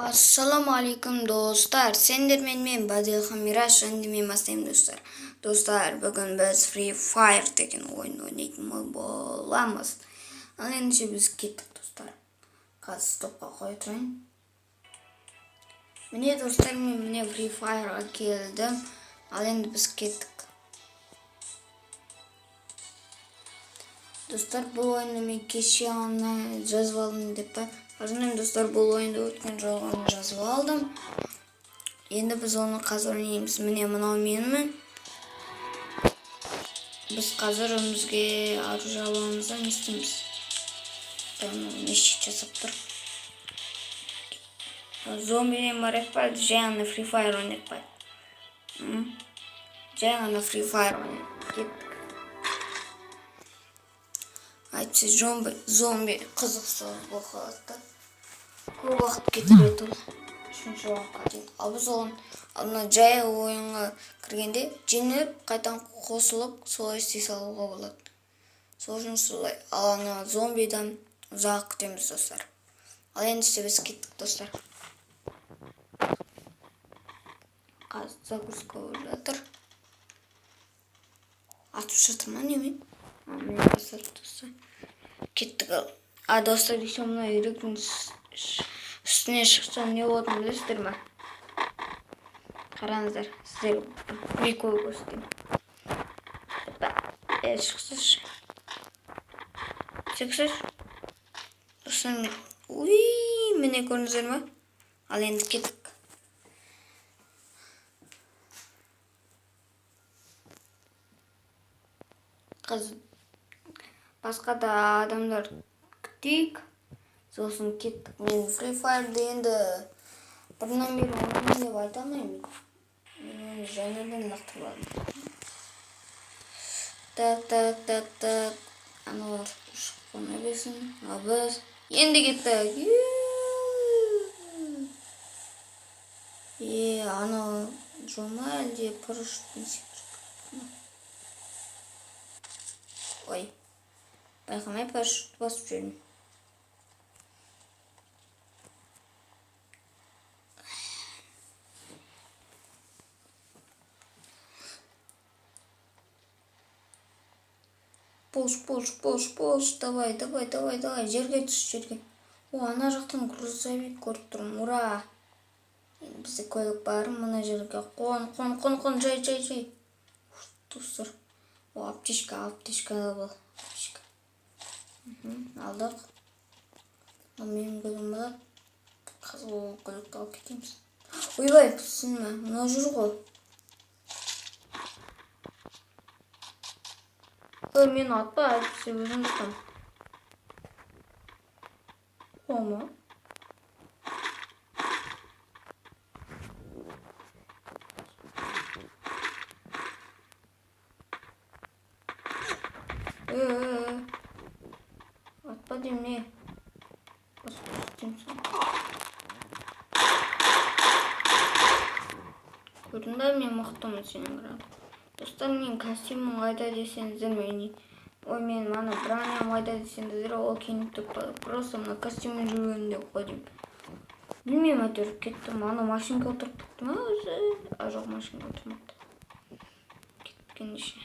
Ассалаумағалейкум достар, сендермен мен Бадилхан Мирас, және мен бастаймын достар. Достар, бүгін біз Free Fire деген ойын ойнайтын боламыз. Ал ендеше біз кеттік достар. Қазір стопқа қоя тұрайын. Міне достар, мен міне Free Fire'ға келдім. Ал енді біз кеттік. Достар, бұл ойынды мен кеше ғана жазып алдым деп па? Қазір достар, бұл ойынды өткен жолы ғана жазып алдым. Енді біз оны қазір ойнаймыз. Міне мынау менмін. Біз қазір өмізге оружие аламыз да не істейміз? Неше жасап тұр. Зомбиден барайық па, жай ғана Free Fire ойнайық па? Жай ғана Free Fire ойнайық. Кеттік. Әйтпесе зомби қызықсыз болып қалады да. Көп уақыт кетіреді ол. Үшінші уақытқа дейін. Ал біз оған мына жай ойынға кіргенде жеңіліп, қайтадан қосылып, солай істей салуға болады. Сол үшін солай. Ал ана зомбидан ұзақ күтеміз достар. Ал енді біз кеттік достар. Қазір загрузка болып жатыр. Атып жатыр ма неме? Міне бастады достар. Кеттік. А достар, еще мына үйректің үстіне шықсам не болатынын білесіздер ме? Қараңыздар, сіздерге прикол көрсетейін. Шықсайшы. Шықсайшы. Достар, уй, міне көрдіңіздер ме? Ал енді кеттік. Қазір басқа да адамдар күтейік. Сосын кеттік. Мен Free Fire'ды енді бұрыннан бері ойнаймын деп айта алмаймын. Мен оны жаңадан лақтырып алдым. Так, так, так, так. Аналар ұшып қона берсін. Ал біз енді кеттік. Анау жома әлде парашютпен секіріп. Ой, байқамай парашют басып жүрдім. Пош, пош, пош, пош, давай, давай, давай, давай, жерге түс, жерге. О, ана жақтан грузовик көріп тұрмын, ура! Енді бізде көлік бар, мына жерге қон, қон, қон, қон, жай, жай, жай. Достар. О, аптечка, аптечка алып ал, аптечка. Алдық. Ал менің көлігім болады. Қазір ол көлікті алып кетеміз. Ойбай, пісін ме? Мынау жүр ғой. Мені атпа, әйтпесе өзім ұстам. Ома. Атпа деймін не? Басып көрсетемін саған. Көрдің бе, мен мықтымын сенен қарағанда. Достар, мен костюмім қайда десеңіздер, ой, мен мана броням қайда десеңіздер, ол киініп тұрып қалды. Просто мына костюммен жүргенінде қой деймін. Білмеймін, әйтеуір кеттім. Ана машинаға отырып кетті ма өзі? А жоқ, машинаға отырмапты. Кеткенше.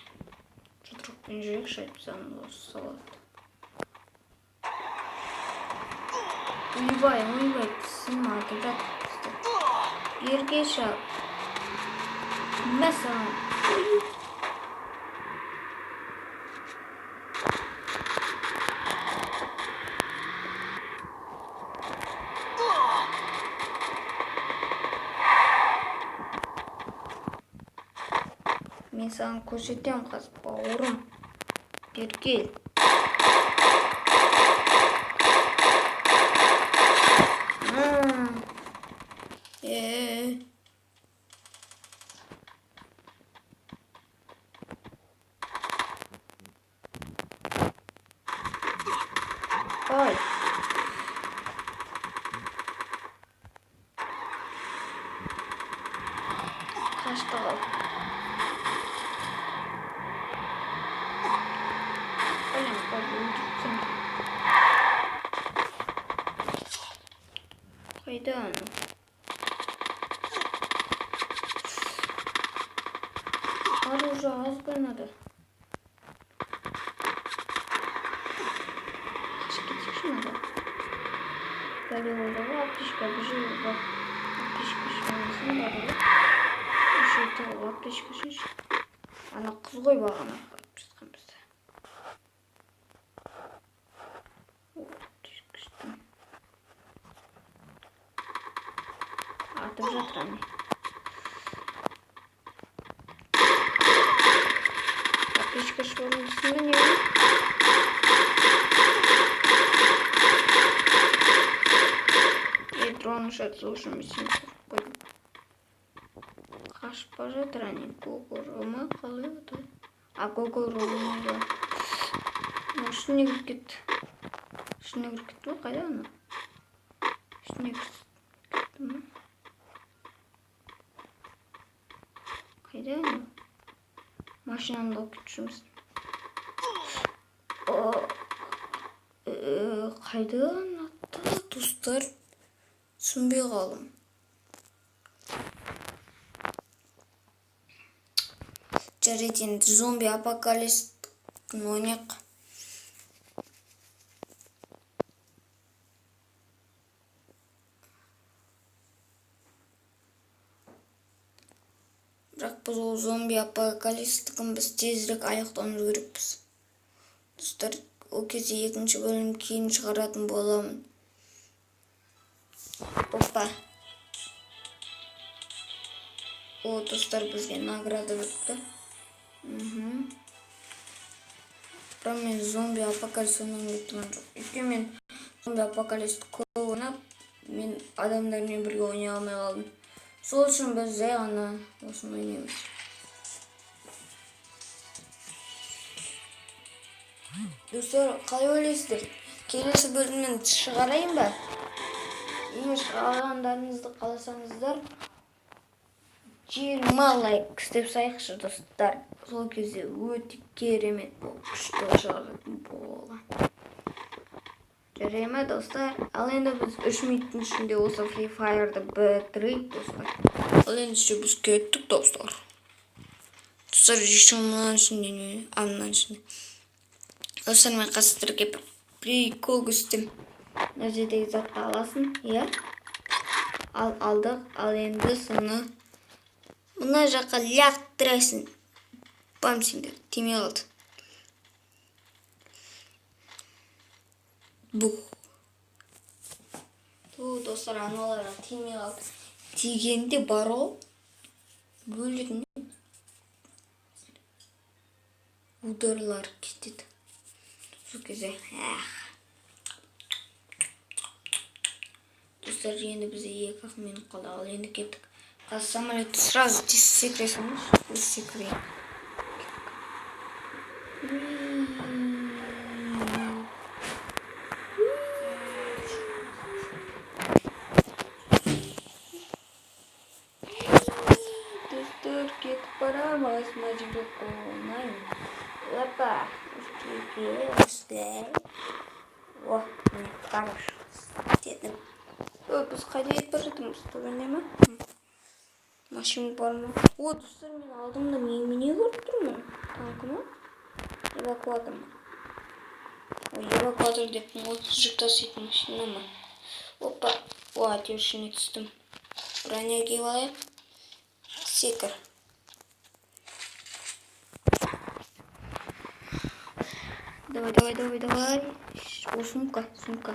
Жұдырықпен жүрейікші, әйтпесе ана осы салады. Ойбай, ойбай, тісім атып жатыр бізді. Бергеші. Мә саған. Мен саған көрсетемін қазір, бауырым. Бері кел. Ой. Қашты ғой. Блин, қазір өлтіріп тастаймын. Қайда анау? Оружие аз ғой надо. Қашып кетейікші надо. Бәле болды ғой, аптечка бір жер бар. Аптечка ішмесін бар ғой. Еще тығып аптечка ішейінші. Ана қыз ғой бағана атып жатқан бізді. Аптечка іштім. Атып жатыр әне. Аптечка ішіп алдым дейсің бе, не? Ей, дрон ұшады, сол үшін мен сені қорқып қойдым. Қашып бара жатыр әне. Гогору ма, қалай аты? А, Гогору ма, да. Мына ішіне кіріп кетті. Ішіне кіріп кетті ма? Қайда ана? Ішіне кіріп кетті ма? Қайда ана? Машинаны алып кетіп жүрмісің? Қайда ана достар? Түсінбей қалдым. Жарайды, енді зомби апокалипсін ойнайық. Бірақ біз ол зомби апокалипстікін біз тезірек аяқтауымыз керекпіз. Достар, ол кезде екінші бөлім кейін шығаратын боламын. Опа. О, достар, бізге награда берді. Бірақ мен зомби апокалипс ойнағым келіп тұрған жоқ. Өйткені мен зомби апокалипсті көп ойнап, мен адамдармен бірге ойнай алмай қалдым. Сол үшін біз жай ғана осыны ойнаймыз. Достар, қалай ойлайсыздар? Келесі бөлімнен шығарайын ба? Егер шығарғандарыңызды қаласаңыздар, 20 лайк істеп салайықшы, достар. Сол кезде өте керемет болып күшті шығаратын болады. Жарай ма, достар? Ал енді біз 3 минуттың ішінде осы Free Fire'ды бітірейік, достар. Ал ендеше біз кеттік, достар. Достар, еще мынаның ішінде не? А, мынаның ішінде. Достар, мен қазір сіздерге бір прикол көрсетемін. Мына жердегі затты аласың, иә? Ал, алдық. Ал енді соны мына жаққа лақтырасың. Бам, сендер тимей қалды. Бух. Ту, достар, аналарға тимей қалды. Тигенде бар ғой, бөлетін ударлар кетеді. Сол кезде, эх. Достар, енді бізде 2-ақ минут қалды. Ал енді кеттік. Қазір самолетті сразу тез секіре салыңызшы. Тез секірейік. Достар, кетіп барамыз. Мына жерге қонайын. Опа. Осылай. О, міне, хорош. Дедім. Ой, біз қайда кетіп бара жатырмыз? Төбене ма? Машина бар ма? О, достар, мен алдымда немене көріп тұрмын? Танкі ма? Эвакуатор ма? Ой, эвакуатор деппін ғой. Жүк таситын машина ма? Опа. О, әйтеуір ішіне түстім. Броня киіп алайық. Секір. Давай, давай, давай, давай. О, сумка, сумка.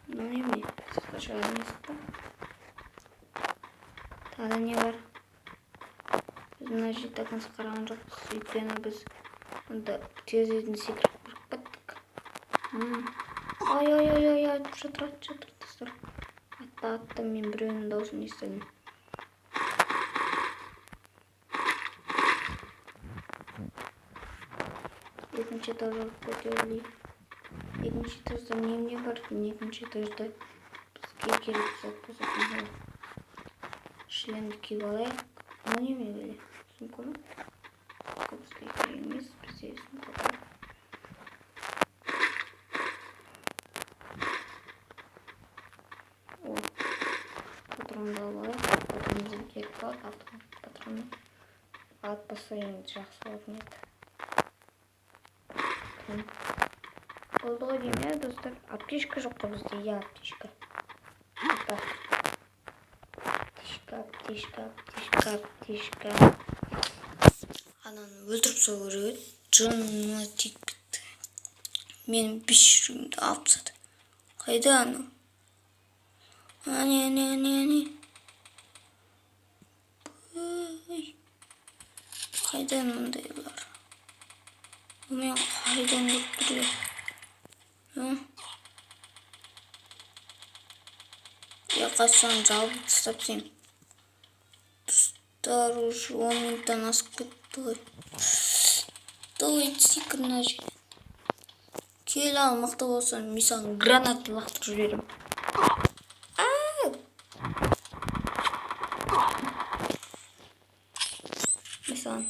Ну, немене? Сыртқа шыға алмайсыз ба? Тағы да не бар? Біз мына жерде до конца қараған жоқпыз. Өйткені біз онда терезеден секіріп кіріп кеттік. Ай, ай, ай, ай, атып жатыр, атып жатыр, достар. Атты, атты, мен біреуінің дауысын естідім. Екінші этажға көтерілейік. Екінші этажда немене бар екен? Екінші этажда бізге керек зат болса екен. Шлемді киіп алайық. Мынау немене бәле? Сумка ма? Сумка бізге керек емес, бізде сумка бар. Патронды алып алайық. Патрон бізге керек болады. Автомат патроны. Атпаса енді жақсы болатын еді. Болды ғой деймін, иә, достар. Аптечка жоқ қой бізде, иә, аптечка. Опа. Аптечка, аптечка, аптечка, аптечка. Ананы өлтіріп тастау керек еді. Жаныма тиіп кетті. Менің 5 жүрегімді алып тастады. Қайда анау? Әне, әне, әне, әне. Ой. Қайда мындайлар? Мен қайдан көріп тұр? Я қашан жауып тастап сен. Достар, уже 10 минуттан асып кетті ғой. Давай секір мына жерден. Кел ал, мықты болсаң, мен саған граната лақтырып жіберемін. Мен саған.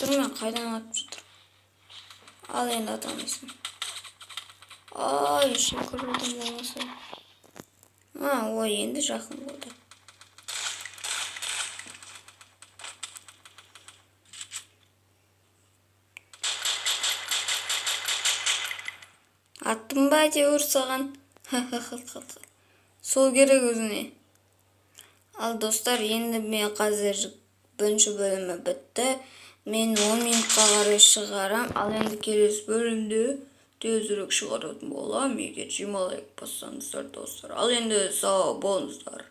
Мен қайдан атып жатыр? Ал енді ата алмайсың. Ай, секіруден болмаса. Ой, енді жақын болды. Аттым ба әйтеуір саған? Ха-ха-ха-ха. Сол керек өзіне. Ал достар, енді мен қазір бірінші бөлімі бітті. Мен 10 минутқа қарай шығарам. Ал енді келесі бөлімде тезірек шығаратын боламын. Егер 20 лайк бассаңыздар, достар. Ал енді сау болыңыздар.